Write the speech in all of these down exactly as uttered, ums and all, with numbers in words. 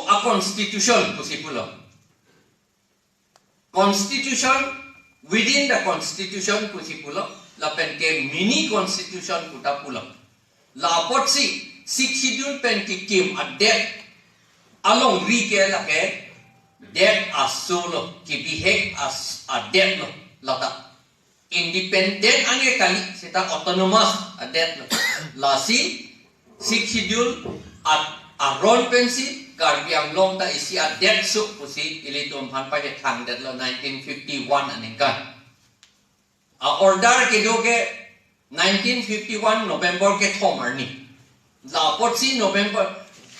a constitution pusi pulo. Constitution within the constitution pusi pulo, lapen ke mini constitution pu ta pulo. La apotsi Sixth Schedule pen kekim adet alongri ke lake det aso lo, kebihek as adet lo, lata. Independent ange kali, seta autonomous adet lo. Lasi Sixth Schedule at aron pensi Karbi Anglong ta isi adet so pusi ilitum aphan pachethangdetlo nineteen fifty-one aningkan. A order kedo ke nineteen fifty-one November kethom arni. La apotsi November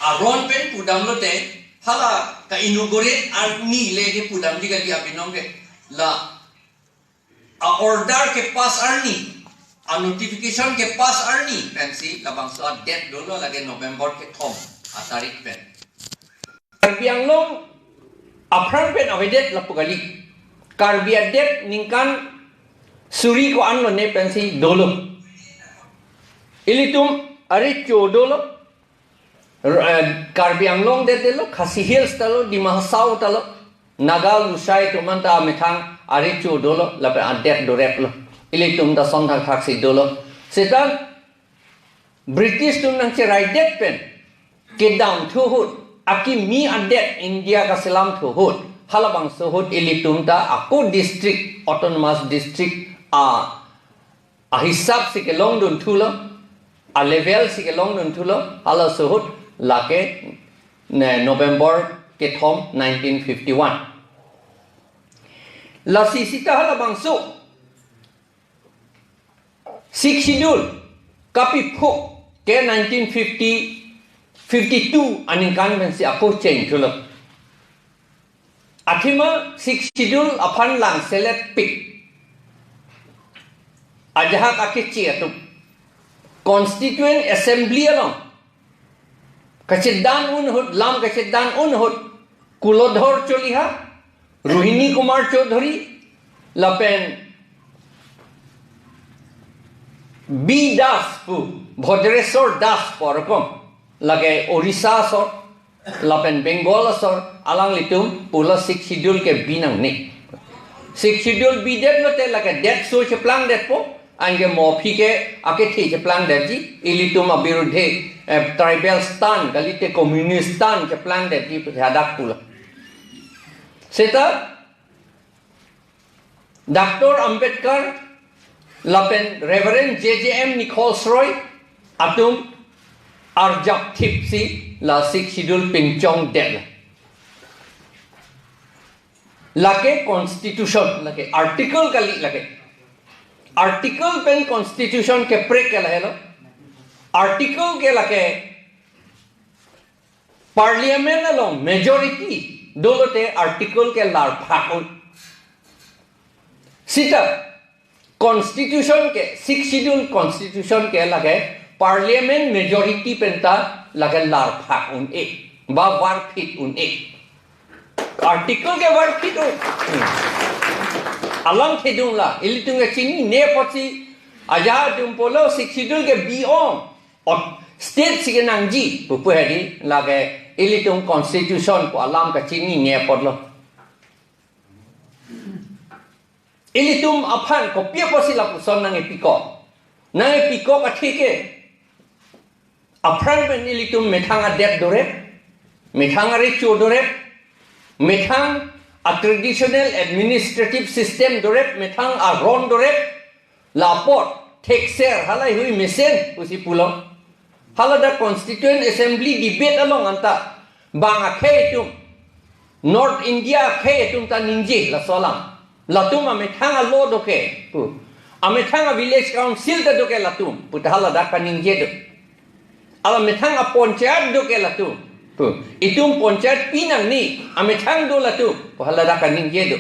aron pen pudamlote, hala ka-inaugurate arni le kepudamji kali abinong ke. La a order kepass arni, a notification kepass arni pensi labangso adet dolo, lake November kethom atarik pen. Karbi Anglong aphrang pen avedet lapu kali. Karbi adet ningkan suri ko-an lone pensi dolo. Ilitum arecho dolo. R-, eh, Karbi Anglong det dolo, Khasi Hills ta lo, Dima Hasao ta lo, Naga Lushai atum anta amethang arecho dolo, lapen adet dorep lo. Ilitum ta son thakthak si dolo. Seta British atum nangcheraidet pen kedamthu ahut, akimi adet India kaselamthu ahut, halabangso ahut ilitum ta ako district, autonomous district a ahisap si kelongdunthulo, a level si kelongdunthulo, halaso ahut lake ne November kethom nineteen fifty-one. Lasi seta halabangso Sixth Schedule kapiphuk ke nineteen fifty, fifty-two aningkan pensi ako chengthulo. Athema Sixth Schedule aphan langselet pik. Ajahak akeche atum Constituent Assembly along kachedan un ahut, lam kachedan un ahut, Kulodhar Choliha, Rohini Kumar Chowdhury, lapen B Das pu, Bhadreswar Das pu arokom, lake Orissa asor, lapen Bengal asor, alanglitum pulo Sixth Schedule ke bi nangne. Sixth Schedule bidet lote lake det so cheplangdetpo, anke mo aphi ke akethe cheplangdetji, ilitum abirudhe, eh, tribal stand, kalite communist stand cheplangdetji pu hadak pulo. Seta Doctor Ambedkar lapen Reverend J J M Nichols Roy atum arjapthip si la Sixth Schedule pinchongdet la. Lake constitution, lake article kali lake. Article pen constitution keprek ke lahelo. Article ke lake Parliament along majority dolote article ke larphak un. Seta constitution ke, Sixth Schedule constitution ke lake Parliament majority penta lake larphak un-e, ba varphit un-e. Article ke varphit un. Hmm. Alam thedung la, ilitum kachinine apotsi, ajahak atum pulo Sixth Schedule ke bi-ong. Ot, state si kenangji, pupu hedi, lake ilitum constitution pu alam kachinine apotlo. Ilitum aphan kopi apotsi lapuson nangkepikok. Nangkepikok athe ke. Aphrang pen ilitum methang adet dorep, methang arecho dorep, methang a traditional administrative system dorep, methang aron dorep, la apot thekser halahei hui mesen pusi pulo. Haladak Constituent Assembly debate along anta bang akhei atum, North India akhei atum ta ningje laso alam. Latum amethang a-law do ke pu. Amethang a-village council ta do ke latum pu ta haladak kaningje do. Alamethang a-panchayat do ke latum pu. Itum panchayat pi nangne, amethang do latum pu haladak kaningje do.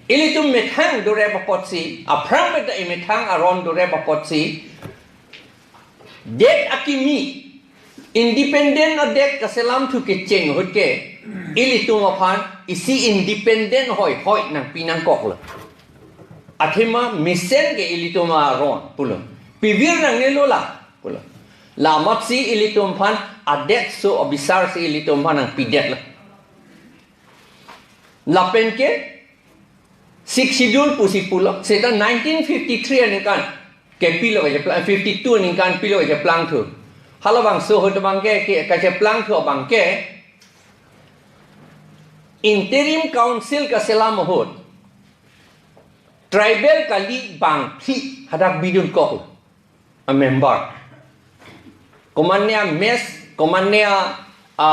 Ilitum methang dorep apotsi, aphrang methang, imethang aron dorep apotsi, det akimi, independent adet kaselamthu kecheng ahut ke, ilitum aphan isi independent hoihoi nangpi nangkoklo. Athema mesen ke ilitum aron pulo. Pivir nangnelo la pulo. Lamatsi ilitum aphan adetso abisarsi ilitum aphan nangpidetlo. Lapen ke Sixth Schedule pusi pulo, seta nineteen fifty-three aningkan kepilo kacheplang, fifty-two aningkan pilo kacheplangthu. Halabangso ahut abangke, ke, kacheplangthu abangke, Interim Council kaselam ahut tribal kali bangphli hadak bidunkok a member. Komatne a Mes, komatne a, a,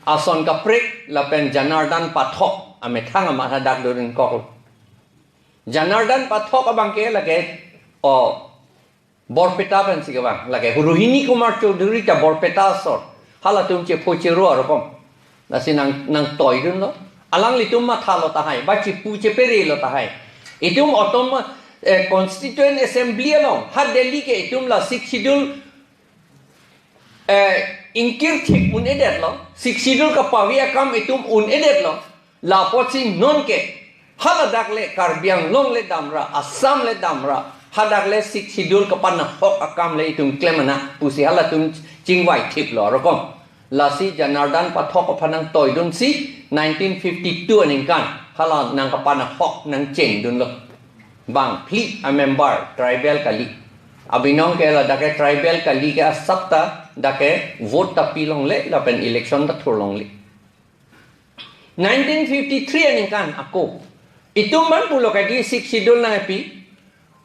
Ason Kaprek, lapen Janardan Pathak amethang amat hadak dodunkok. Janardan Pathak abangke lake, o, Borpeta pensi kevang, lake Rohini Kumar Chowdhury ta Borpeta asor. Halatum chepho chero arokom. Lasi nang, nangtoidunlo. Alanglitum mathalo tahai, ba chepu cheperelo tahai. Itum autom, eh, Constituent Assembly along, ha Delhi ke itum la Sixth Schedule, eh, ingkir thik un-edetlo, Sixth Schedule kapave akam itum un-edetlo. Lapotsi nonke, haladak le Karbi Anglong le damra, Assam le damra, hadak le Sixth Schedule kapanahok akam le itum klem ana pusi halatum chingvai thiplo arokom. Lasi Janardan Pathak aphan nangtoidunsi nineteen fifty-two aningkan hala nangkapanahok nangchengdunlo. Bangphli a member tribal kali. Abinong ke ladak ke tribal kali ke asap ta dak ke vote ta pilongle lapen election ta thurlongle. Nineteen fifty-three aningkan ako itum man pulo kadi Sixth Schedule nangpi,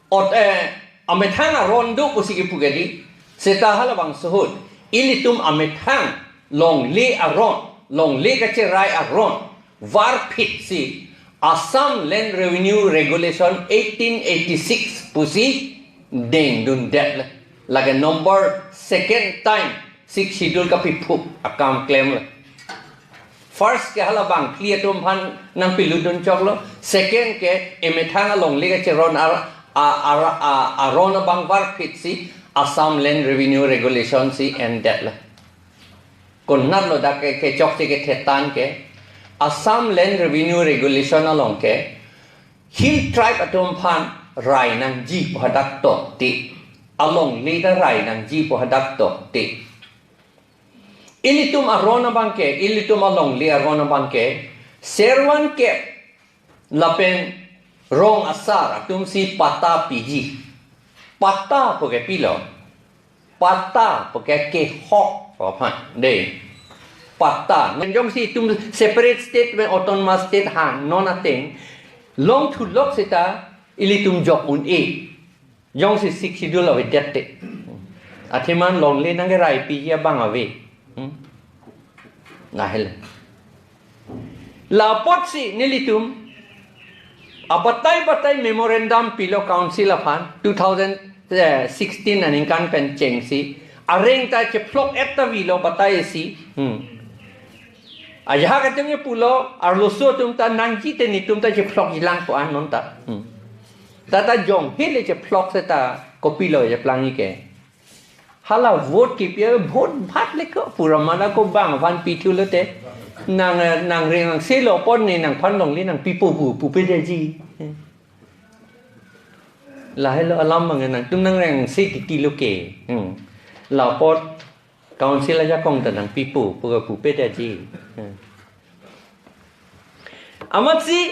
ot, eh, amethang aron do pusi kipu kadi, seta halabangso ahut ilitum amethang longle aron, longle kacherai aron varphitsi Assam Land Revenue Regulation eighteen eighty-six pusi dengdundetle. Lake number second time Sixth Schedule kapiphup akam klemlo. First ke hala bangphli atum aphan nangpilutdunchoklo. Second ke emethang alongle kacherai ar-, a-, ar-, a-, aron abang varphitsi Assam Land Revenue Regulation si endetlo. Konatlo dak ke, kechokche kethetan ke, Assam Land Revenue Regulation along ke Hill Tribe atum aphan rai nangji pu hadak tokte, alongle ta rai nangji pu hadak tokte. Ilitum aron abangke, ilitum alongle aron abangke, servan kep lapen rong asar atumsi patta piji. Patta pu ke pilo. Patta pu ke kehok pu aphan. Dei. Patta. Non jongsi itum separate state pen autonomous state hang non ateng longthulok seta ilitum jok un-e. Jongsi Sixth Schedule avedet te. Athema longle nangkeraipi abang ave. Hmm? Lahelo. Lapotsi nelitum abatai batai memorandum pilo council aphan two thousand sixteen aningkan pen chengsi. Areng ta chephlok-et ta avelo batai si. Hmm. Ajahak atum ke pulo, arloso atum ta nangji te netum ta chephlokjilang ko-an non ta. Hmm. Tata jong hele chephlok seta kopilo cheplangji ke. Hala vote kipi, vote bhat le ko pura mana ko bang aphan pithulote. Nang, eh, nangreng nangselo apot ne nangphan longle nangpipo pu, pupe daji. Lahelo alam abang nangtum nangreng se titi lo ke. Hmm. La apot council ajakong ta nangpipo pu, pupe daji. Hmm. Amatsi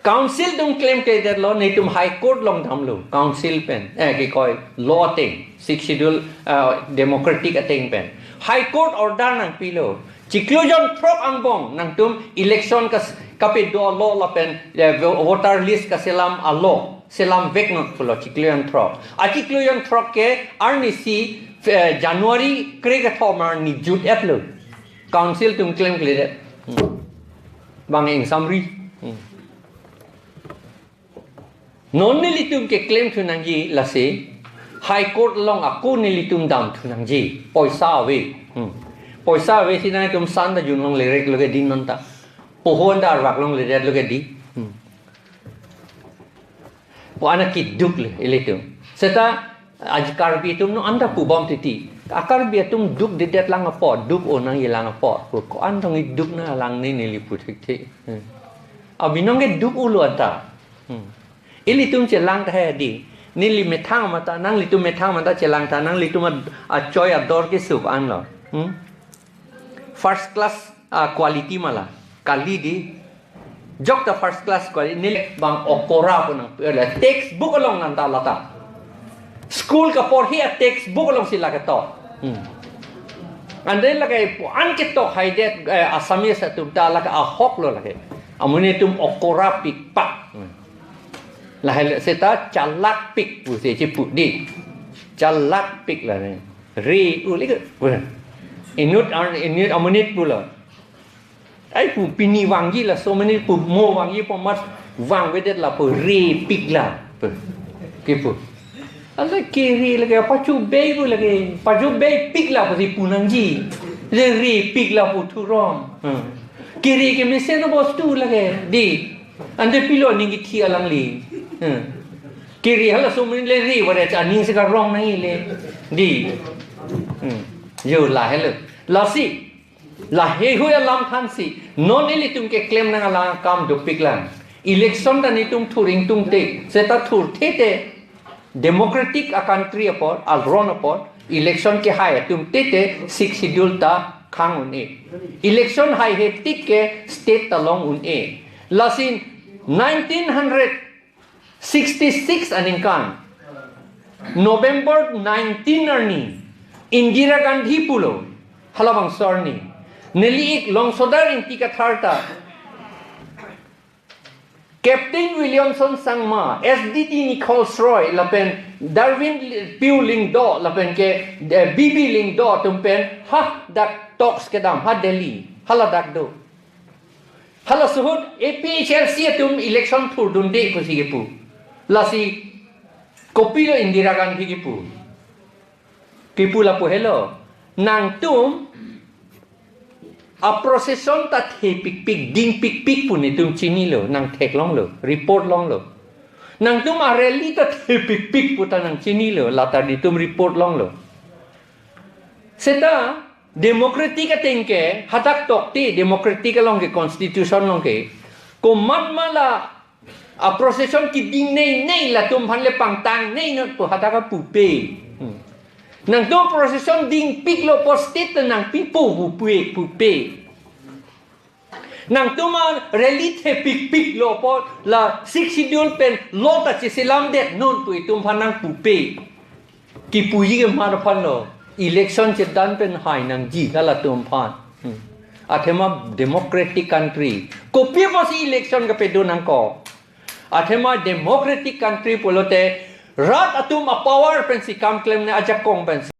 council atum klemkledetlo, netum High Court along damlo, council pen, eh, kikoi, law ateng, Sixth Schedule, eh, democratic ateng pen. High Court order nangpilo, chiklo jonthrok angbong nangtum election kas-, kapedo alo lapen, eh, vo-, voter list kaselam alo, selamveknon pulo chiklo jonthrok. Achiklo jonthrok ke arnisi, eh, January krekethom arni jut-etlo. Council atum klemkledet. Hmm. Bang ingsamri. Hmm. Non nelitum ke klemthu nangji lasi High Court along ako nelitum damthu nangji. Poisa ave. Hmm. Poisa ave si nangtum san ta junlongle rek lo ke di non ta. Pohon ta arvak longledetlo ke di. Hmm. Pu-an akiduk le ilitum. Seta aji Karbi atum non anta pubom titi. A Karbi atum dukdedet lang apot, duk-o nangji lang apot. Pu ko-an tong duk nanglang ne neli pu thekthe. Hmm. Abinong ke duk-olo anta. Hmm. Ilitum chelang tahai di. Neli methang mata, nanglitum methang mata chelang tha, nanglitum a-, achoi ador keso anlo. Hmm? First class, ah, quality ma la. Kali di. Jok ta first class quality. Neli bang okora pu nang, eh, textbook along nang ta lata. School kaporhi a-textbook alongsi lake to. Hmm. Ante lake pu an ketok haidet, eh, Assamese atum ta lake ahok lo lake. Amonit atum okora pikpak. Hmm. Lahai le seta chalak pik pusi chipu di. Chalak pik la ne. Re u le ke. Inut an, inut amonit pulo. Ai pu pini vangji laso amonit pu mo vangji pu mat vangvedet lapu re pik la. Pu. Kipu. Ala kiri lake pachubei pu lake. Pachubei pik la pusi pu nangji. Le re pik lapu thurom. Hmm. Kiri kemesen bostu lake. Di. Ante pilo ning kithi alangli. Hmm. Kiri halaso amonit le re varet aning si karong nangji le. Di. Hmm. Yo lahelo. Lasi. Lahei hui alam thansi. Non ilitum keklem nang alang akam dopik lang. Election ta nelitum thur ingtungte. Seta thurthe te. Democratic a-country apot, aron apot, election kehai atum tete Sixth Schedule ta khang un-e. Election haihe tik ke state ta long un-e. Lasi nineteen hundred sixty-six aningkan, November nineteen arni, Indira Gandhi pulo, halabangso arni, neli ik Longsodar Ingti Kathar ta, Captain Williamson Sangma, S D D Nichols Roy, lapen Darwin Li-, Pew Lyngdoh, lapen ke, eh, B B Lyngdoh atum pen, ha dak talks kedam, ha Delhi, haladak do. Halaso ahut A P H L C atum election thurdunde pusi kipu. Lasi kopilo Indira Gandhi kipu. Kipu lapu helo. Nangtum a-procession ta thepikpik, dingpikpik pu nelitum chinilo, nang theklonglo, report longlo. Nangtum a-rally ta thepikpik pu ta nang chinilo, lata nelitum report longlo. Seta democratic ateng ke, hadak tokte democratic along ke, constitution along ke. Komat ma la a-procession keding nei nei latum aphan le pangtang nei non pu hadak apupe. Hmm. Nangtum procession dingpiklo pu state nangpipo pupe, pupe. Nangtum a-rally thepikpiklo pu la Sixth Schedule pen law ta cheselamdet non pu itum aphan nangpupe. Kipuji ke mar aphanlo, election chedan pen hai nangji halatum aphan. Hmm. Athema democratic country. Kopi apotsi election kapado nangkok? Athema democratic country pulote rat atum a-power pensi kam klemne, ajakong pensi.